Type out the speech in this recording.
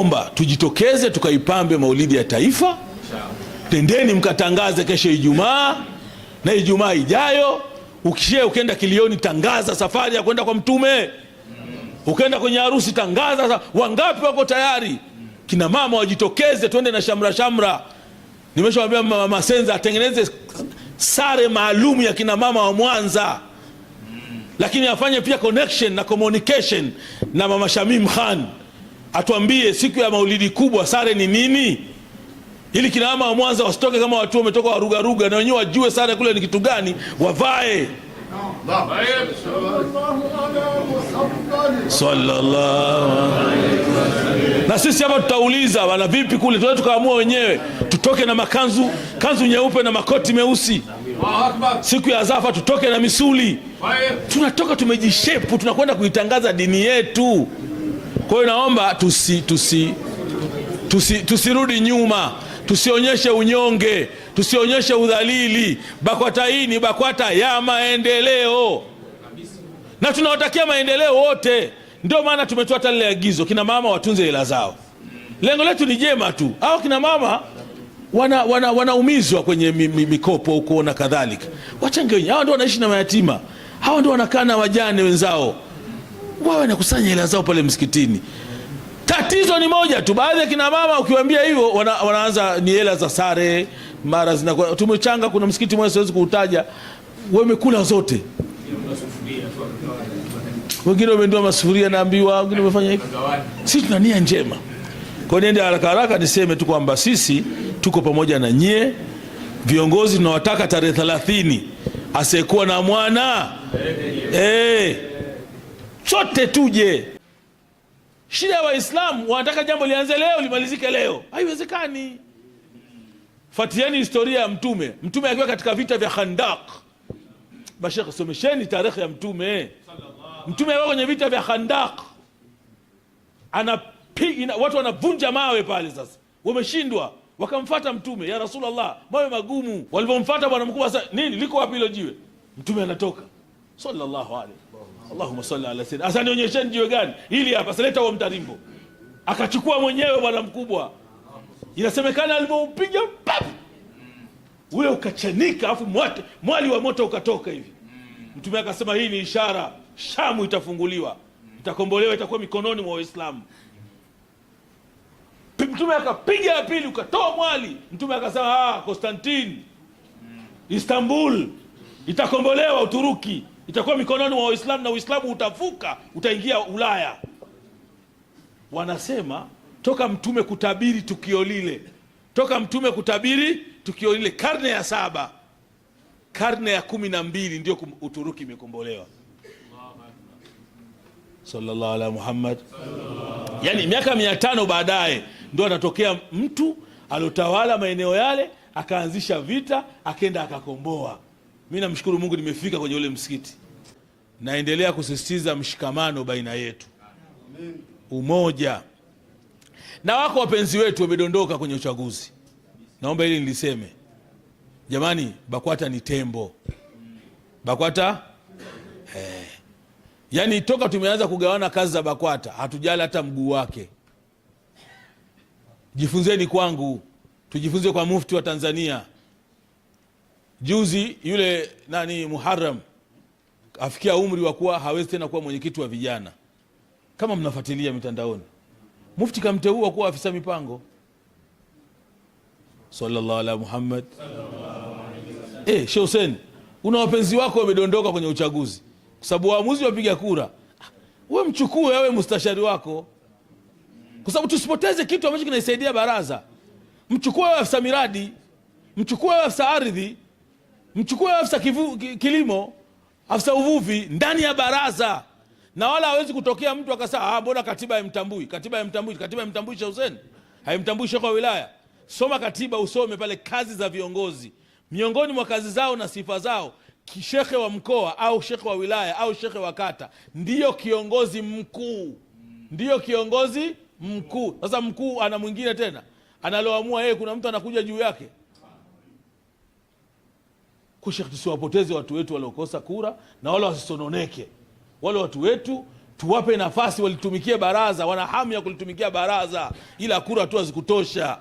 Naomba tujitokeze tukaipambe maulidi ya taifa. Tendeni mkatangaze kesho Ijumaa na Ijumaa ijayo. Ukishia ukienda kilioni, tangaza safari ya kwenda kwa Mtume. Ukienda kwenye harusi, tangaza. Wangapi wako tayari? Kina mama wajitokeze, twende na shamra shamra. Nimeshawaambia Mama Senza atengeneze sare maalum ya kina mama wa Mwanza, lakini afanye pia connection na communication na Mama Shamim Khan, atuambie siku ya maulidi kubwa sare ni nini, ili kina mama wa Mwanza wasitoke kama watu wametoka warugaruga, na wenyewe wajue sare kule ni kitu gani, wavae. Sallallahu. Na sisi hapa tutauliza wana vipi kule, tunaweza tukaamua wenyewe tutoke na makanzu, kanzu nyeupe na makoti meusi. Siku ya Zafa tutoke na misuli, tunatoka tumejishepu, tunakwenda kuitangaza dini yetu. Kwa hiyo naomba tusirudi nyuma, tusionyeshe unyonge, tusionyeshe udhalili. BAKWATA hii ni BAKWATA ya maendeleo, na tunawatakia maendeleo wote. Ndio maana tumetoa hata lile agizo, kina mama watunze hela zao. Lengo letu ni jema tu. Hao kina mama wanaumizwa kwenye mikopo huko na kadhalika, wachange wenyewe. Hawa ndio wanaishi na mayatima, hawa ndio wanakaa na wajane wenzao, wao wanakusanya hela zao pale msikitini. Tatizo ni moja tu, baadhi ya kina mama ukiwaambia hivyo wanaanza ni hela za sare, mara zinakuwa tumechanga. Kuna msikiti mmoja siwezi kuutaja, wamekula zote, wengine wamendua masufuria, naambiwa wengine wamefanya hivi. Sisi tuna nia njema. Kwa niende haraka haraka niseme tu kwamba sisi tuko pamoja na nyie viongozi, tunawataka tarehe 30 asiyekuwa na mwana sote tuje. Shida ya Waislamu wanataka jambo lianze leo limalizike leo, haiwezekani. Fuatieni historia ya Mtume. Mtume akiwa katika vita vya Khandaq, mashekhe, somesheni tarehe ya Mtume. Mtume akiwa kwenye vita vya Khandaq anapiga watu, wanavunja mawe pale. Sasa wameshindwa, wakamfuata Mtume, ya Rasulullah, mawe magumu. Walipomfuata bwana mkubwa, sasa nini liko wapi hilo jiwe? Mtume anatoka sallallahu alaihi, Allahumma salli ala sayyidina. Asa nionyesheni jiwe gani hili hapa, saleta huo mtarimbo. Akachukua mwenyewe bwana mkubwa, inasemekana alipoupiga pap, ule ukachanika, afu mwali wa moto ukatoka hivi. Mtume akasema hii ni ishara, Shamu itafunguliwa, itakombolewa, itakuwa mikononi mwa Waislamu. Mtume akapiga ya pili, ukatoa mwali. Mtume akasema Constantine, Istanbul itakombolewa, Uturuki itakuwa mikononi mwa Waislamu na Uislamu utavuka, utaingia Ulaya. Wanasema toka Mtume kutabiri tukio lile, toka Mtume kutabiri tukio lile, karne ya 7, karne ya 12 ndio Uturuki imekombolewa. Sallallahu ala Muhammad. Yani miaka 500 baadaye ndio anatokea mtu aliotawala maeneo yale, akaanzisha vita, akenda akakomboa. Mimi namshukuru Mungu nimefika kwenye ule msikiti. Naendelea kusisitiza mshikamano baina yetu, umoja. Na wako wapenzi wetu wamedondoka kwenye uchaguzi. Naomba hili niliseme. Jamani, BAKWATA ni tembo. BAKWATA? Yaani toka tumeanza kugawana kazi za BAKWATA hatujala hata mguu wake. Jifunzeni kwangu, tujifunze kwa mufti wa Tanzania. Juzi yule nani Muharram afikia umri wa kuwa hawezi tena kuwa mwenyekiti wa vijana. Kama mnafuatilia mitandaoni, mufti kamteua kuwa afisa mipango. Sallallahu ala Muhammad. Sheikh Hussein, una wapenzi wako wamedondoka kwenye uchaguzi kwa sababu waamuzi wapiga kura. Wewe mchukue awe mustashari wako, kwa sababu tusipoteze kitu ambacho kinaisaidia baraza. Mchukue awe afisa miradi, mchukue awe afisa ardhi, mchukue afisa kilimo, afisa uvuvi ndani ya baraza. Na wala hawezi kutokea mtu akasema, mbona katiba haimtambui? Katiba haimtambui, katiba haimtambui Sheikh Hussein, haimtambui Sheikh wa wilaya. Soma katiba usome pale kazi za viongozi. Miongoni mwa kazi zao na sifa zao, shekhe wa mkoa au shekhe wa wilaya au shekhe wa kata ndiyo kiongozi mkuu. Ndiyo kiongozi mkuu. Sasa mkuu ana mwingine tena analoamua yeye, kuna mtu anakuja juu yake. Kwa shekhe, tusiwapoteze watu wetu waliokosa kura na wala wasisononeke. Wale watu wetu Tuwape nafasi walitumikie baraza, wana hamu ya kulitumikia baraza, ila kura tu hazikutosha.